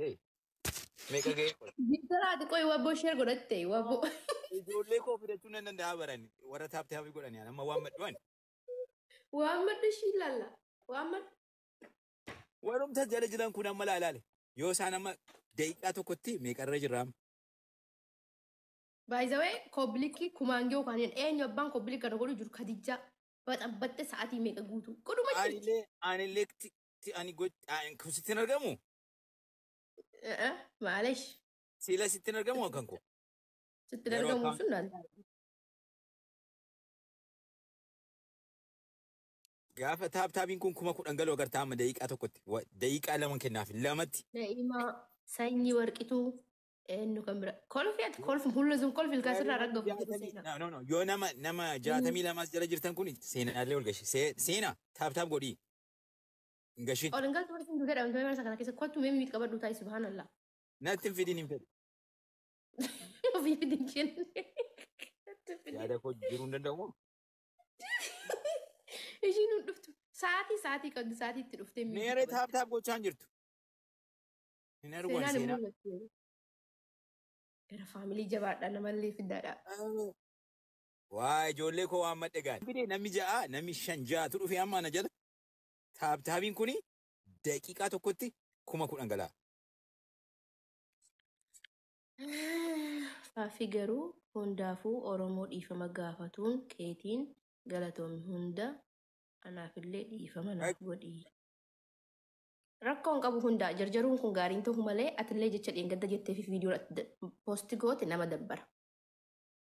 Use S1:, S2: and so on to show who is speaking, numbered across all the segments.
S1: Hey, meeqa ga'ee qola?
S2: Jintaraati qoy wabboo share godhatte wabboo.
S1: Ijoollee koo fidachuu nan danda'a baran warra tap tapii godhani amma waan maddu'an.
S2: Waan maddu ishii ilaalla. Waan maddu.
S1: Warumta jala jiran kun amma laalaale. Yoo isaan amma daqiiqaa tokkotti meeqarra jirra amma?
S2: By the way, kooblikii kumaan ga'u kan hin eenyu abbaan kooblikii kana godhu jiru Kadijjaa. Baxabbatte sa'aatii meeqa guutuu. Godhuma jirti.
S1: Anillee ani kun sittin argamu?
S2: Maalesh.
S1: Siila sittin argamu kan koo?
S2: Sittin
S1: Yeroo
S2: argamu
S1: akkaan
S2: sun naan.
S1: Gaafa tap tapiin kun 10,000 galuu agartaa amma daqiiqaa tokkotti daqiiqaa 2 kennaaf lamatti.
S2: Na'imaa sanyii warqituu eenyu kan bira. Kolfi ati kolfi hulla sun kolfi ilkaan sirraa raggafu jedhu seenaa.
S1: No, no, no. Yoo nama 62 jala jirtan kun seenaallee ol gashi. Seenaa tap tap godhii. Hin gashin.
S2: Ol hin galtu warri sun duudhaa dhabamtee mana kana keessa kottu mee mimmiit qabadhu taa'ii subhaanallah.
S1: Natti hin fidin hin fedhu.
S2: Ofii fidin kenne. Natti hin fidin.
S1: Yaada koo jiruu hin danda'u moo?
S2: Ishiin hin dhuftu. Sa'aatii sa'aatii qabdi sa'aatii itti dhuftee miidhuu
S1: Meeree
S2: qabdi.
S1: tap tap gochaa hin jirtu. Hin argu ani
S2: Seenaan hin
S1: seenaa.
S2: mul'attu. Gara faamilii jabaadha namallee fiddaadha.
S1: Waa ijoollee koo waan madde gaari. Fidee namni ja'a namni shan ja'atu dhufee amma ana jala. Tap tapiin kuni daqiiqaa tokkotti 10,000 galaa.
S2: Faafi garuu hundaafuu Oromoo dhiifama gaafatuun keetiin galatoomi hunda anaafillee dhiifama naaf godhi. Rakkoon qabu hundaa jarjaruun kun gaariin ta'u malee atillee jecha dheengadda jettee fi viidiyoo post goote nama dabbara.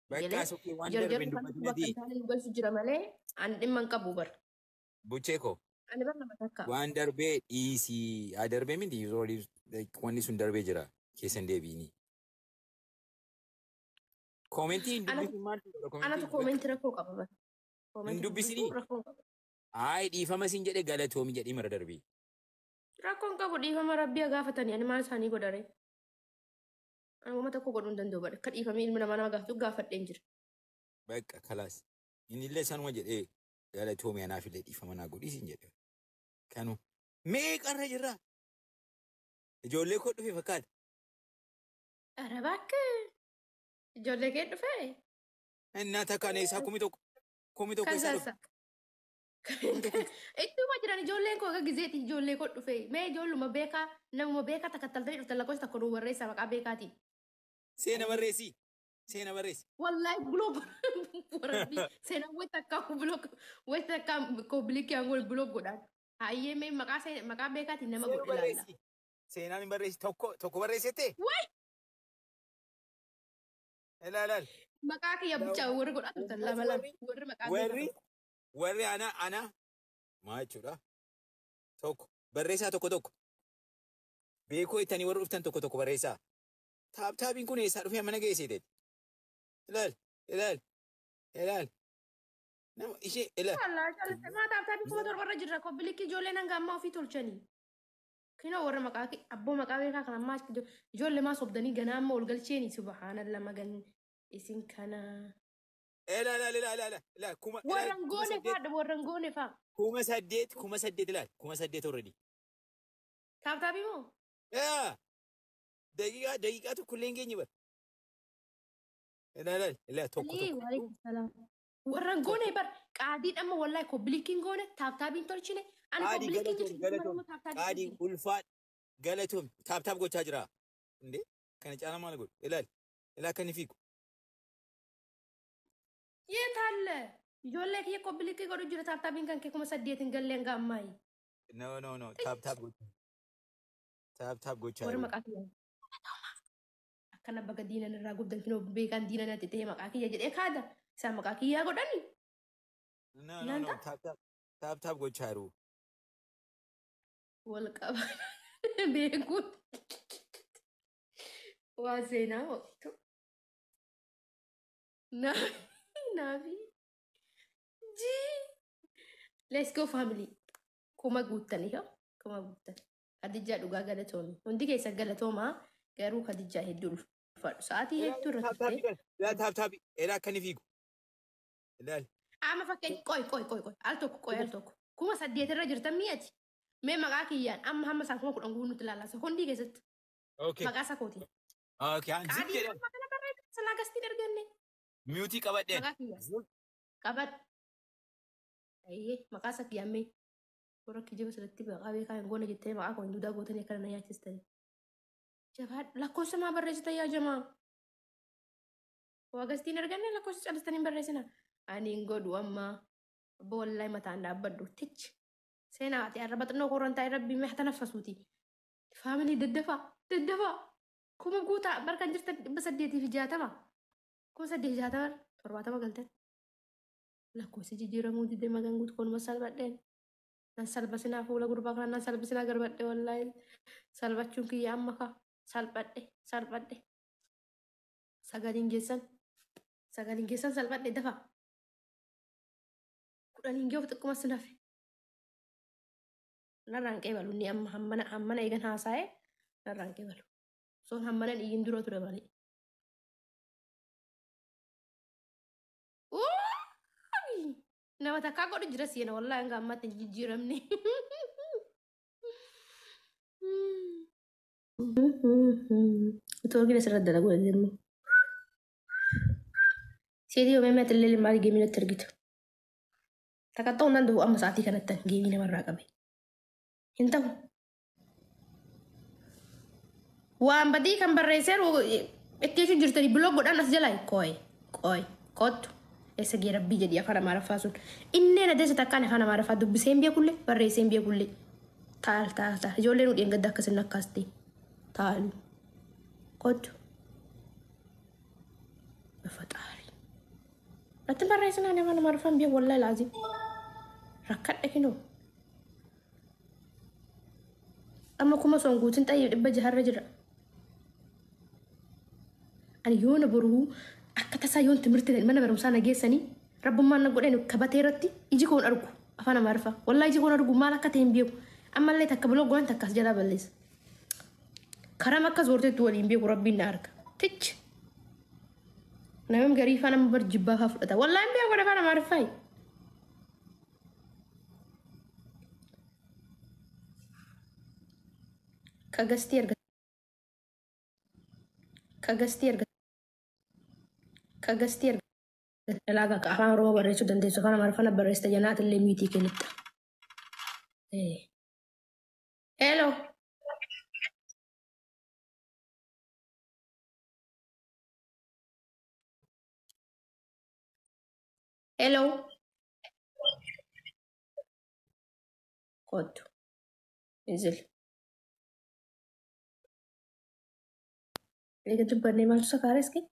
S1: Bakka sokkee waan darbe
S2: Jarjaruun
S1: hin
S2: kan bakka
S1: dubbatinati.
S2: hin taane nu galchu jira malee ani dhimma hin qabu bara.
S1: Buchee koo
S2: Ani bar nama takka.
S1: waan darbee dhiisii haa darbee miti wanni sun darbee jira keessan deebiini. Commentii hin dubbisin maal
S2: Anatu commentii rakkoo qaba bara.
S1: Hin dubbisinii?
S2: Rakkoo qaba.
S1: Ayi dhiifama siin jedhe galatoomi jedhii mara darbii.
S2: Rakkoon qabu dhiifama rabbii gaafatanii ani maal isaanii godhare. Ani uummata tokko godhuu hin danda'u bara. Akka dhiifamee ilmi namaa nama gaafatu gaafadheen jira.
S1: Bakka kalaas. Inni illee sanuma jedhee galatoomi anaaf illee dhiifama naa godhii siin jedhe. Kanu meeqarra jirra? Ijoollee koo dhufe fakkaata.
S2: Ara bakka ijoollee kee dhufee.
S1: Innaa takkaan eessaa 1,000
S2: Kan
S1: eessaa dhufe?
S2: sassa. Ittuma jiran ijoolleen koo akka gizeeti ijoollee koo dhufe. Mee ijoolluma beekaa namuma beekaa takka taltanii dhuftan lakkoofsa tokko nuu barreessaa maqaa beekaatiin.
S1: Seena barreessi. Seena barreessi.
S2: Wallahi block warabbi seenaa wayita akka block wayita akka kobilikii angol block godhaan. Hayyee mee maqaa maqaa beekaatiin nama
S1: Seena
S2: godhe ilaalla.
S1: barreessi. Seenaan hin barreessi tokko tokko barreessite.
S2: Wayi!
S1: Ilaalaal.
S2: Maqaa kiyya bichaa warri godhaa turtan lama lama warri maqaa
S1: Warri
S2: beekaa.
S1: warri ana maal jechuudha? Tokko barreessaa tokko tokko. Beekoo ittanii warri dhuftan tokko tokko barreessaa. Tap tapiin kun eessaa dhufee mana geessite? Ilaal ilaal ilaal. Nama ishee ilaal.
S2: Allah callisee maa tap tapii 7,000 irra jirra kobilikii ijoolleen hanga ammaa ofii tolchanii. Kinoo warra maqaa abboo maqaa beekaa kan ammaa ijoollee maa sobdanii ganaa amma ol galcheeni subhaanallah magan isin kana.
S1: Ilaal ilaal ilaal ilaal ilaal kuma
S2: Warra
S1: ilaal
S2: hin goone faadha warra hin goone faa.
S1: 8,000 8,000 ilaal 8,000 already.
S2: Tap tapii moo?
S1: Yaa daqiiqaa daqiiqaa tokko illee hin geenye bara. Ilaal ilaal ilaal tokko tokko.
S2: Waalaikum salaam. Warra hin goone bar qaadiin amma wallahi kobilikiin goone tap tapiin tolchine ani
S1: Qaadii
S2: kobilikiin
S1: galatoom
S2: jechuun
S1: galatoom
S2: tap tapii
S1: qaadii
S2: tolchine.
S1: ulfaa galatoom tap tap gochaa jira. Indee kana caala maal godhu ilaal ilaal akka inni fiigu.
S2: Yeetaalle ijoollee kiyya kobilikii godhu jira tap tapiin kan kee 8,000 hin galleen gaammaayi.
S1: No no no tap tap gochaa tap tap gochaa
S2: Warri
S1: jiru.
S2: maqaa kiyya akkana baga diinan irraa gubdan kinoo beekan diinan ati ta'e maqaa kiyya jedhee kaada isaan maqaa kiyyaa godhani.
S1: No no no tap tap tap tap gochaa jiru.
S2: Wal qaba beekuun waa seenaa waqtu naafi jii let's go family kuma guuttanii hoo kuma guuttan Khadijaa dhugaa galatoomi hundi keessan galatoomaa garuu Khadijaa hedduu ulfaadhu sa'aatii hedduu irra
S1: Tap tap
S2: turte.
S1: ilaal tap tap ilaal akka inni fiigu. Ilaal.
S2: Amma fakkeenya qoy qoy qoy qoy al tokko qoy al tokko 8,000 irra jirtan mi'ati mee maqaa kiyyaan amma hamma isaan 10,000 guutuutti ilaallaa sekondii keessatti.
S1: Okay.
S2: Maqaa isa kooti.
S1: Okay. An zim
S2: Qaadii
S1: jedhan.
S2: amma kana barreessa silaa gastiin arganne.
S1: Miyuutii qabadheen.
S2: Maqaa kiyya. Qabadhu. Ayyee maqaa isa kiyya ammee. Warra kijiba sirriitti maqaa beekaa hin goone jettee maqaa koo hin duudaa gootanii akkana na nyaachistanii. Jabaadhu lakkoofsa maa barreessita yaa jamaa? Waa gastiin arganne lakkoofsa calistanii hin barreessina. Ani hin godhu amma. Abbo wallahi mataan dhaabbadhu. Tichi. Seenaa ati arraba xinnoo korran taa'e rabbi mee hata. Faamilii daddafaa daddafaa. Kuma guutaa barkan jirtan 860. 8060 70 galtan. Lakkoofsi jijjiiramuu didee magan guutu konuma salphadheen. Nan salphasinaa fuula gurbaa kana nan salphasinaa garbadhe wallaahi. Salphachuun kiyya amma ka salphadhe salphadhe. Sagaliin geessan sagaliin geessan salphadhe dafa. 10n geef xiqquma sin hafe. Narraan qeebalu inni amma hammana hammana eegan haasa'e narraan qeebalu. Soon hammanan iyyin dura ture malee. Uuuuy! Nama takkaa godhu jira siena wallahi hanga ammaatti hin jijjiiramne. Utuu argina asirratti dalaguu dandeenyu. Seetii yoomee meetillee maal geemii natti argitu. Takka ta'uu nan danda'u amma sa'aatii kanatti geemii namarraa qabe. Hin ta'u. Waan badii kan barreesseeru itti jechuun jirtanii block godhaan as jalaa qooy qooy kottu. Eessa gee rabbii jedhi afaan amaaraffaa sun. Inneen adeessa takkaan afaan amaaraffaa dubbisee hin beekullee barreessee hin beekullee. Taal taal taal ijoolleen hudheen gadda akkasin akkaasti. Taalu. Kottu. Faxaari. Natti barreessinaa afaan amaaraffaa hin beeku wallahi laazim. Rakkadhe kinoo. Amma kuma son guutin xayyee 600rra jira. Ani yoona boruu akka tasaa yoon timirti mana barumsaa na geessanii rabbummaan na godheen kabatee irratti iji koon argu afaan amaariffaa. Wallahi iji koon argu maal akka ta'e hin beeku. Ammallee takka block godhan takka as jalaa balleessa. Karam akka zoorteetti waliin beeku rabbiin na arga. Tichi. Namni garii afaan amma bar jibbaa faa fudhata. Wallahi hin beeku afaan amaariffaa. Ka gastii arga. Ka gastii arga. Ka gastii arga. Dalagaa ka afaan Oromoo barreessuu dandeessu afaan Amaariffaa barreessita janaat illee miitii kennitta. Hello. Hello. Kottu. Inzil. Eega dubbannee maaltu sakaares kee?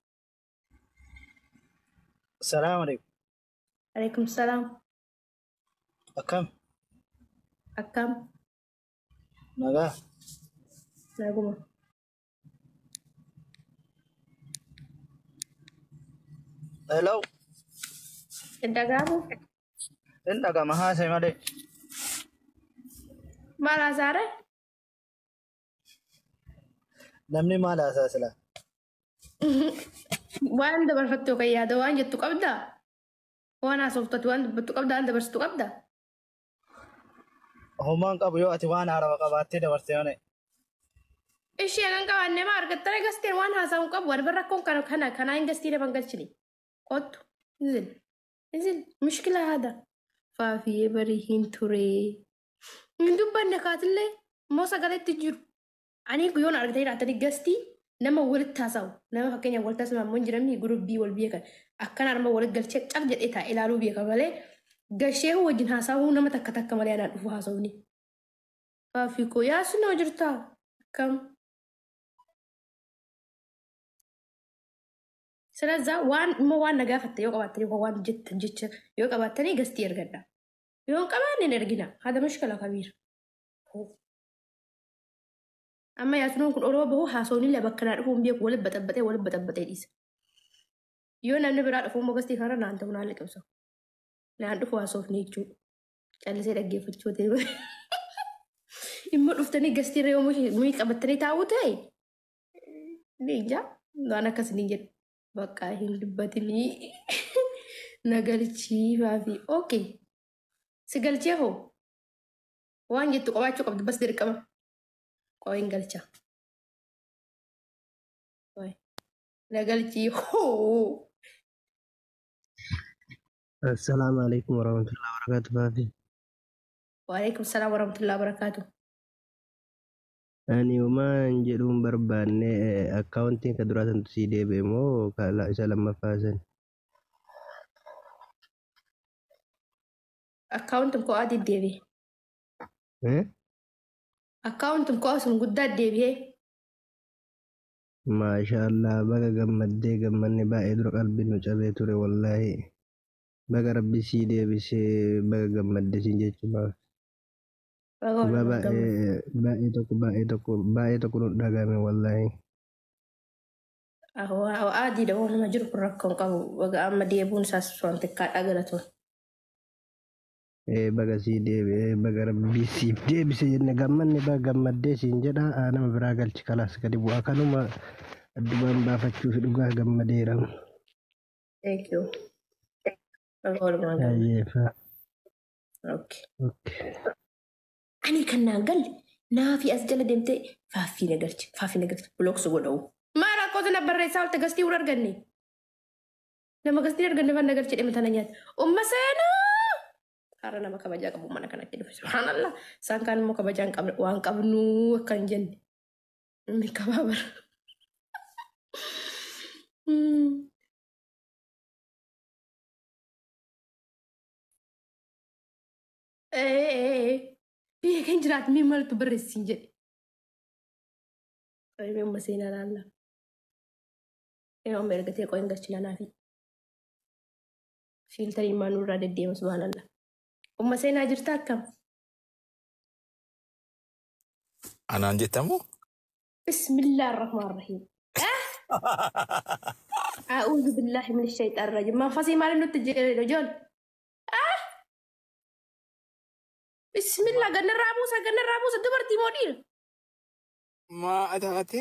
S3: Salaam alaikum.
S2: Alaikum salaam.
S3: Akkam?
S2: Akkam?
S3: Nagaa?
S2: Naguma.
S3: Hello.
S2: Hin dhaga'amu?
S3: Hin dhagama haasa'e malee.
S2: Maal haasaare?
S3: Namni maal haasaa silaa?
S2: Waan dabarfattu yookaan yaada waan jettu qabdaa? Waan haasoftatu waan dubbattu qabdaa waan dabarsitu qabdaa?
S3: Homaan qabu yoo ati waan haarawa qabaattee dabarsite malee.
S2: Ishee kan qabaanne maa argattare gasteen waan haasa'u qabu waan barra rakkoon kana kana kanaa hin gastii lafa hin galchine. Kottu. Inzil. Inzil. Mushkila haada. Faafiyee barii hin ture. Hin dubbanne kaatillee moo sagaleetti jiru. Ani yoon argatanii jiraatanii gastii nama walitti haasa'u. Nama fakkeenyaaf walitti haasa'u ammoo hin jiramni gurubbii wal beekan. Akkana arma walitti galchee cal jedhee taa'ee ilaaluu beeka malee gashee wajjin haasa'uu nama takka takka malee anaan dhufu haasa'uuni. Faafii koo yaasinoo jirtaa? Akkam? ስለዛ waan immoo waan na gaafatte yoo qabaattanii yookaan waan jettan jecha yoo qabaattanii gastii ergadha. Yoo hin qabaanne hin ergina. Hada mushkila kabiir. Amma yaasunoon kun oroo bahu haasawni illee bakka naa dhufuun beeku walitti baxaxaxee walitti baxaxaxee dhiisa. Yoo namni biraa dhufu immoo gastii kanarra naan ta'u naan liqimsa. Naan dhufu haasofni jechuudha. Callisee dhaggeeffachuu ta'e. Immoo dhuftanii gastiirra yoo muyii qabattanii taa'uu ta'e ni ija waan akkas ni jedhu. Bakka hin dubbatinii na galchii faafi. Okay. Si galchee hoo? Waan jettu qabaachuu qabdu bas dirqama. Qoo hin galcha. Na galchii hoo.
S4: Assalaamu alaikum warahmatullahi wabarakatuh Faafi.
S2: Waalaikum salaam warahmatullahi wabarakatuh.
S4: Ani homaa hin jedhuun barbaanne, akkaawuntiin ka duraa santu sii deebi'e moo ka isa lammaffaa san?
S2: Akkaawuntiin koo adii deebi'e.
S4: Eh?
S2: Akkaawuntiin koo sun guddaa deebi'e.
S4: Maasha Allah, baga gammaddee. Gammanne baay'ee, dura qalbiin nu cabee ture wallaahi. Baga Rabbi sii deebisee, baga gammadde siin jechuudhaaf.
S2: Baga
S4: Dhugaa
S2: walumaan gammadde.
S4: baay'ee baay'ee tokko baay'ee tokko baay'ee tokko nu dhagahame wallaahi.
S2: Adiidha, waanuma jiru kun rakkoo hin qabu. Baga amma deebuun isaas waan xiqqaadha, galatoon.
S4: Eh, baga sii deebi'ee, baga Rabbi siif deebise jenne gammanne, baga gammaddee siin jedha. Ah, nama biraa galchi, kalaas gadi bu'aa kanuma addumaan baafachuuf dhugaa gammadeera.
S2: Thank you. Baga walumaan gammadde.
S4: Ayyeefa.
S2: Okay.
S4: Okay.
S2: Ani kan naan galle naafi as jala deemtee faaffii na galchi, faaffii na galchi, block su godha'u. Maal rakkoo sana barreessaa olte? Gastii wal arganne. Nama gastii arganne fan na galchi dhimma tana nyaata. Umma seenaa! Har'a nama kabajaa qabu mana kanatti dhufe. Subhaanallah. Isaan kaan immoo kabajaa hin qabne waan qabnu akka hin jenne. Inni kabaa bara. Ee, biyya keenya jiraatu mee maaltu barreessin jedhe. Qabeenya umma seenaa laalla. Yeroo amma ergatee qoyin galchina naafi. Filterii maa nurraa deddeema, subhaanallah. Umma seenaa jirta, akkam?
S1: Anaan jettamu?
S2: Bismillah ar-Rahmaan Rahiim. أعوذ بالله من الشيطان الرجيم. Manfasii maali nutti jedhe ijoon? Bismillah, gannarraa buusa, gannarraa buusa, dubartii moo dhiira?
S1: Maa taate?